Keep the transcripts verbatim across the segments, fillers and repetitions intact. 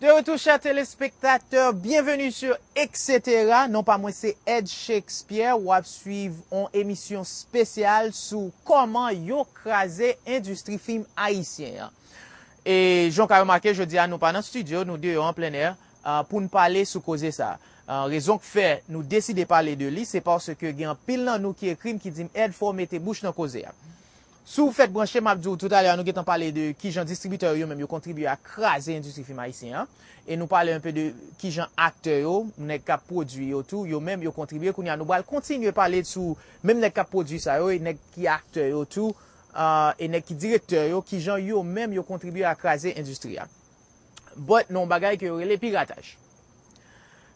De retour, chers téléspectateurs, bienvenue sur et cetera. Non pa mwen, se Ed Shakespeare. W ap swiv yon emisyon espesyal sou kòman yo kraze endistri fim ayisyen an. E jan w ka remake, jodi a nou pa nan studio, nou deyò an plen è, ah, pou n pale sou koze sa. Ah, rezon k fè nou deside pale de li, se paske gen anpil nan nou ki ekri m, ki di m, Ed, fò w mete bouch nan koze a. Si w fèk branche, m ap di w toutalè a, nou gentan pale de kijan distribitè yo, yo menm, yo kontribye a kraze endistri fim ayisyen an. E nou pale enpe de kijan aktè yo, nèg k ap pwodui yo tou, yo menm, yo kontribye. Kounye a, nou pral kontinye pale sou menm nèg k ap pwodui sa yo, e nèg ki aktè yo tou, ah, e nèg ki direktè yo, kijan yo menm, yo kontribye a kraze endistri a. But, nan yon bagay ke yo rele pirataj.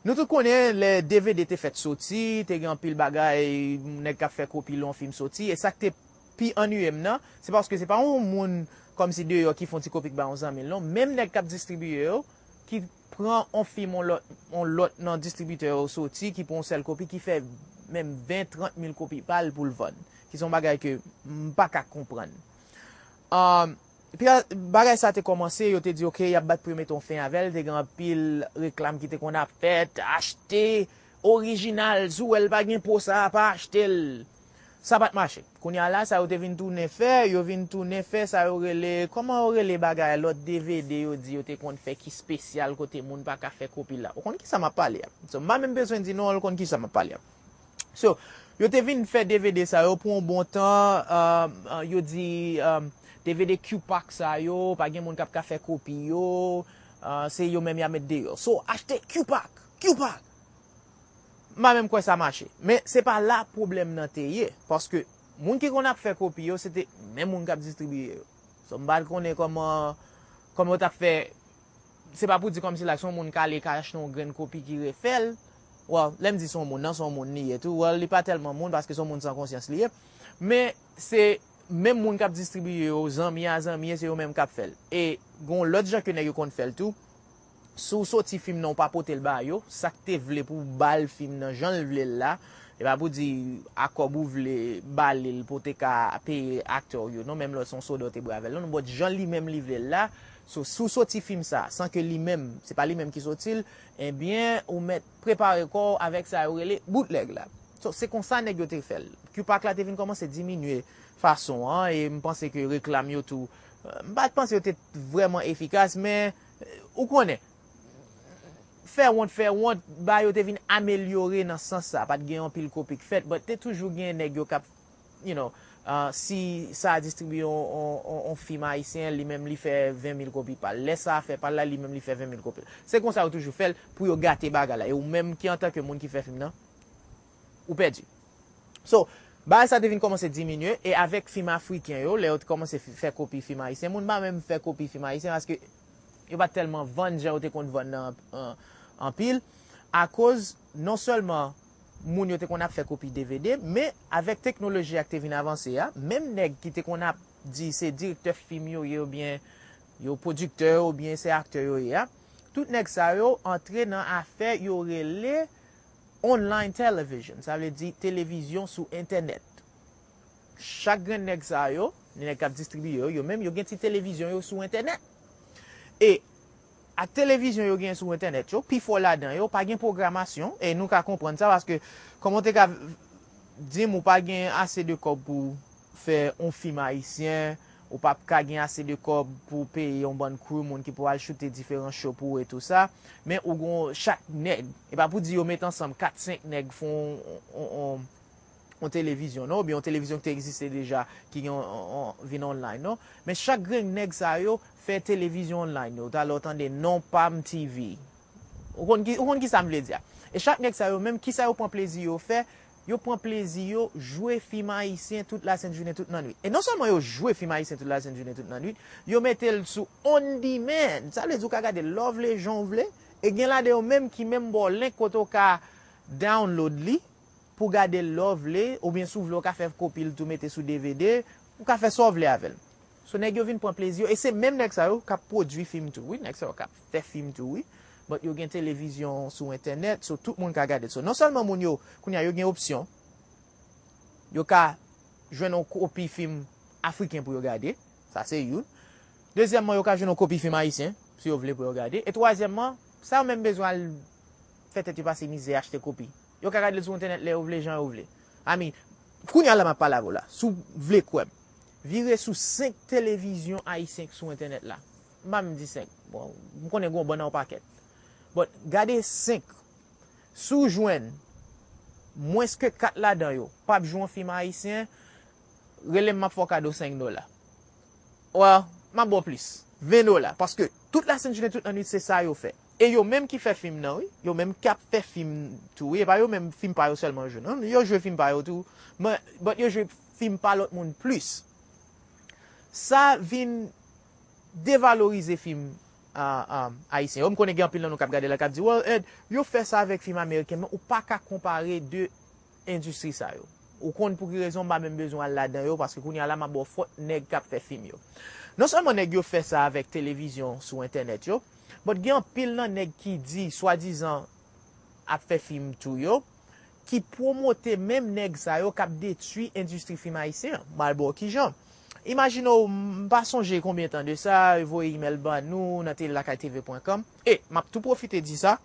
Nou tout konnen, lè D V D te fèk soti, te gen anpil bagay, nèg k ap fè kopi lè yon fim soti, e sa k te pi annuiye m nan, se paske se pa yon moun kòmsi deyò ki fè yon ti kopi k ba yon zanmi l non. Menm nèg k ap distribiye yo, ki pran yon fim yon lòt, yon lòt nan distribitè yo soti, ki pran yon sèl kopi, ki fè menm ven, trant mil kopi pa l pou l vann. Ki se yon bagay ke m pa ka konprann. Um, Epi, bagay sa te kòmanse, yo te di, oke, y ap bat pou yo mete yon fen avè l. Te gen anpil reklam ki te konn ap fèt, achte orijinal, si w wè l pa gen po sa a, pa achte l. Sa pa t mache. Kounye a la, sa yo te vin tounen fè, yo vin tounen fè sa yo rele, kòman yo rele bagay, lòt D V D yo di yo te konn fè ki espesyal kote moun pa ka fè kopi la. Ou konn kisa m ap pale a. So, m pa menm bezwen di non, ou konn kisa m ap pale a. So, yo te vin fè D V D sa yo pou yon bon tan, ah, ah, yo di, ah, D V D Q-Pack sa yo, pa gen moun k ap ka fè kopi yo, ah, se yo menm y ap met deyò. So, achte Q-Pack, Q-Pack. M pa menm kwè sa mache. Men se pa la pwoblèm nan te ye, paske moun ki konn ap fè kopi yo, se te menm moun k ap distribiye yo. So, m pa konnen kòman, kòman yo t ap fè, se pa pou di kòmsi like se yon moun k ale ka achte yon grenn kopi ki refè l. Well, lè m di se yon moun nan, se yon moun li ye tou. Well, li pa tèlman moun paske se yon moun san konsyans li ye. Men se menm moun k ap distribiye yo, zanmi a zanmi, se yo menm k ap fè l. E gen yon lòt jan ke nèg yo konn fè l tou. Si w soti fim nan, ou pa pote l ba yo, sa k te vle pou w ba l fim nan jan l vle l la, e pa pou di a kòb ou vle ba li l pou w te ka peye aktè w yo non, menm lè se yon soda w te bwè avè l non, but jan li menm li vle l la. So, si w soti fim sa, san ke li menm, se pa li menm ki soti l, ebyen, ou mèt prepare kò w avèk sa yo rele bootleg la. So, se konsa nèg yo te fè l. Q-Pack la te vin kòmanse diminye fason an, e m panse ke reklam yo tou, euh, m pa t panse yo te vrèman efikas, men, euh, ou konnen, fè wont, fè wont, bagay yo te vin amelyore nan sans sa. Pa t gen anpil kopi k fèt, but te toujou gen nèg yo k ap, you know, ah, si sa a distribiye on, on, on, on fim ayisyen, li menm li fè ven mil kopi pa l. Lè sa a fè pa l la, li menm li fè ven mil kopi l. Se konsa yo toujou fè l pou yo gate bagay la. E ou menm ki antanke moun ki fè fim nan, ou pèdi. So, bagay sa te vin kòmanse diminye, e avèk fim afriken yo, lè yo te kòmanse f-, fè kopi fim ayisyen, moun pa menm fè kopi fim ayisyen paske yo pa t tèlman vann jan yo te konn vann nan an-, anpil, akoz non sèlman moun yo te konn ap fè kopi D V D, men avèk teknoloji a k te vin avanse a, menm nèg ki te konn ap di se direktè fim yo ye oubyen yo pwodiktè oubyen se aktè yo ye a, tout nèg sa yo antre nan afè yo rele online television, sa vle di televizyon sou entènèt. Chak grenn nèg sa yo, nèg k ap distribiye yo, yo menm, yo gen ti televizyon yo sou entènèt. E ak televizyon yo gen sou entènèt yo, pifò ladan yo pa gen pwogramasyon, e nou ka konprann sa, paske kòman w te ka di m ou pa gen ase de kòb pou fè yon fim ayisyen, ou p ap ka gen ase de kòb pou peye yon bann crew moun ki pou al choute diferan show pou ou e tou sa, men ou gon chak nèg, e pa pou di yo met ansanm kat senk nèg fè yon, yon, yon, yon televizyon, non, oubyen yon televizyon ki te egziste deja, ki gen on, on, vin online, non. Men chak grenn nèg sa yo fè televizyon online yo. Talè w tande non pa m T V. Ou konn ki, ou konn kisa m vle di a. E chak nèg sa yo menm, kisa yo pran plezi yo fè? Yo pran plezi yo jwe fim ayisyen tout lasent jounen, tout lannwit. E non sèlman yo jwe fim ayisyen tout lasent jounen, tout lannwit, yo mete l sou on demand. Sa vle di ou ka gade lè w vle, jan w vle. E gen ladan yo menm ki menm ba w link kote w ka download li pou gade l lè w vle, oubyen si w vle, w ka fè kopi l tou mete sou D V D, ou ka fè sa w vle avè l. So, nèg yo vin pran plezi yo, e se menm nèg sa yo k ap pwodui fim tou, wi, nèg sa yo k ap fè fim tou, wi. But yo gen televizyon sou entènèt, so tout moun ka gade. So, non sèlman moun yo, kounye a, yo gen opsyon, yo ka jwenn yon kopi fim afriken pou yo gade, sa se youn. Dezyèmman, yo ka jwenn yon kopi fim ayisyen. si yo vle pou yo gade. E twazyèmman, sa yo menm bezwen al fè tèt yo pase mizè achte kopi. Yo ka gade l sou entènèt lè yo vle, jan yo vle. Ami, kounye a la m ap pale avè w la, si w vle kwè m, vire sou senk televizyon ayisyen k sou entènèt la. M pa menm di senk. Bon, m konnen gen yon bann nan yon pakèt. But gade senk. Si w jwenn mwens ke kat ladan yo p ap jwe yon fim ayisyen, rele m, m ap fè w kado senk dola. Well, m ap ba w plis, ven dola, paske tout lasenn jounen, tout lannwit, se sa yo fè. E yo menm ki fè fim nan, wi. Yo menm k ap fè fim tou, wi. E pa yo menm fim pa yo sèlman yo jwe, non. Yo jwe fim pa yo tou, men, but yo jwe fim pa lòt moun plis. Sa vin devalorize fim, ah, ah, ayisyen yo. M konnen gen anpil nan nou k ap gade la k ap di, well, Ed, yo fè sa avèk fim ameriken, men ou pa ka konpare de endistri sa yo. Ou konn pou ki rezon m pa menm bezwen al ladan yo, paske kounye a la m ap ba w fòt nèg k ap fè fim yo. Non sèlman nèg yo fè sa avèk televizyon sou entènèt yo, but gen anpil nan nèg ki di swadizan ap fè fim tou yo, ki pwomote menm nèg sa yo k ap detwi endistri fim ayisyen an. M al ba w kijan. Imajine w, m pa sonje konbyen tan de sa, yo voye imèl ban nou nan tele lakay T V pwen kòm. E m ap tou pwofite di sa,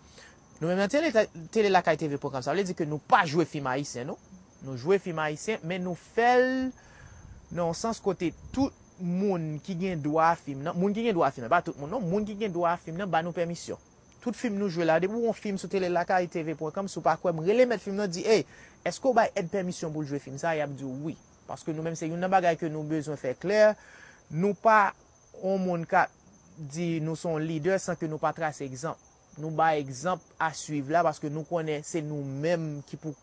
nou menm nan tele, tele lakay T V pwen kòm, sa vle di ke nou pa jwe fim ayisyen, non. Nou jwe fim ayisyen, men nou fè l nan yon sans kote tout moun ki gen dwa a fim nan, moun ki gen dwa a fim nan, pa tout moun, non, moun ki gen dwa a fim nan ba nou pèmisyon. Tout fim nou jwe la, depi w wè yon fim sou tele lakay T V pwen kòm, si w pa kwè m, rele mèt fim nan, di, ey, èske w bay Ed pèmisyon pou l jwe fim sa a? Y ap di w wi. Paske nou menm, se youn nan bagay ke nou bezwen fè klè. Nou pa yon moun k ap di nou se yon lidè san ke nou pa trase egzanp. Nou bay egzanp a swiv la, paske nou konnen se nou menm ki pou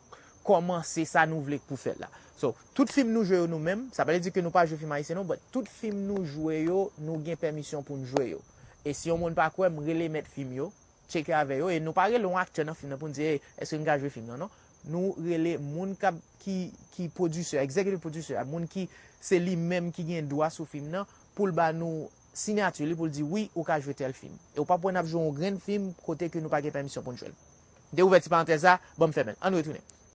kòmanse sa nou vle pou fèt la. So, tout fim nou jwe yo nou menm, sa pa vle di ke nou pa jwe fim ayisyen non, but tout fim nou jwe yo, nou gen pèmisyon pou n jwe yo. E si yon moun pa kwè m, rele mèt fim yo, tcheke avè yo, e nou pa rele yon aktè nan fim nan pou n di, ey, èske n ka jwe fim nan, non. Nou rele moun k ap, ki, ki pwodisè, executive producer, moun ki se li menm ki gen dwa sou fim nan, pou l ba nou siyati li, pou l di, wi, ou ka jwe tèl fim. E ou p ap wè n ap jwe yon grenn fim kote ke nou pa gen pèmisyon pou n jwe l. M te ouvè ti parantèz la, ban m fèmen l. Ann retounen.